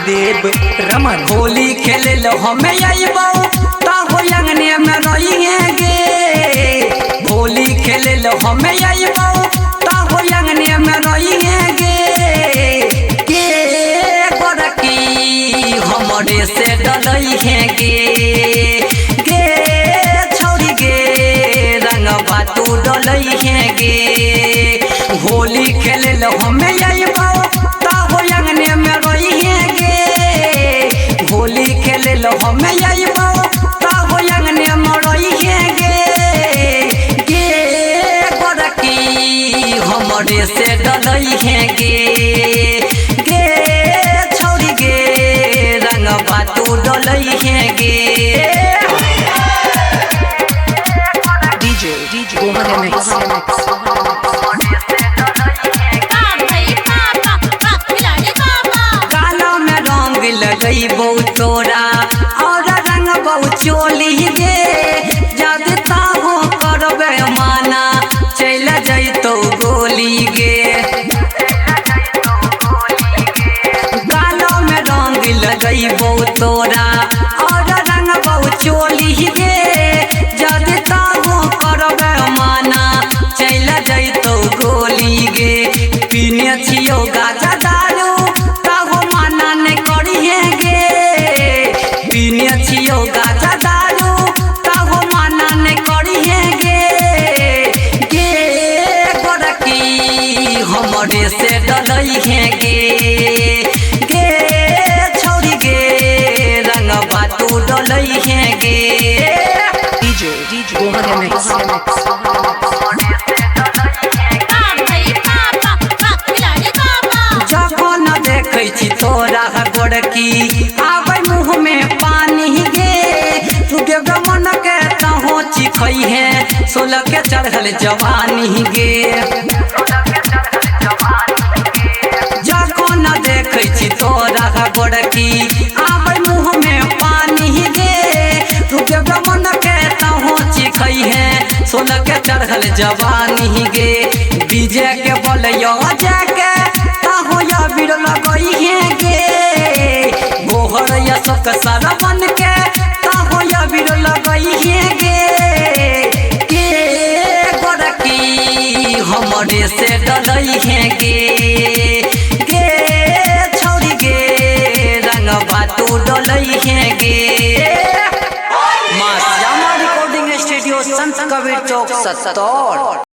महादेव रमन। होली खेले लो हमें अइबो ताहो अंगने में रहिए गे। होली खेले लो हमें अइबो ताहो अंगने में रहिए गे। के गोरकी हमरे से डलई गे। गे छौरी गे रंगबा तू डलई गे। होली खेले लो हमें अइबो ताहो अंगने में रहिए गे। होली खेले लो हमें अइबो ताहो अंगने में रहिए गे। गे गोरकी हमरे से डलई गे। गे छौरी गे रंगबा तू डलई गे। DJ Gohan MX। काला में रंग लगैबो तोरा और रंगबो चोली गे। जद ताहो करबे माना चल जैतो गोली गे। काला में रंग लगैबो तोरा और रंगबो चोली गे। जद ताहो करबे माना चल जैतो गोली गे। पीने छियो गाजा दारू ताहो माना ने करिहे गे। पीने छियो गाजा दारू ताहो माना ने करिहे गे। गे गोरकी हमरे से डलई गे। गे छौरी गे रंगबा तू डलई गे। DJ Gohan MX। जखन देखै छी तोरा गोरकी आबै मुँह में पानी गे। तू देव मन के तहो चिखै है 16 के चढ़ल जवानी गे। जखन देखै छी तोरा गोरकी आबै मुँह में पानी गे। तू देव मन के तहो चिखै है 16 के चढ़ल जवानी गे। डीजे के बोलैयो जाके ताहो या बीर लगई है गे। गोहर या सब सारा बन के ताहो या बीर लगई है गे। के गोरकी हमरे से डलई है गे। गे छौरी गे रंगबा तू डलई है गे। मां श्यामा रिकॉर्डिंग स्टूडियो, संत कबीर चौक, सत्तौर।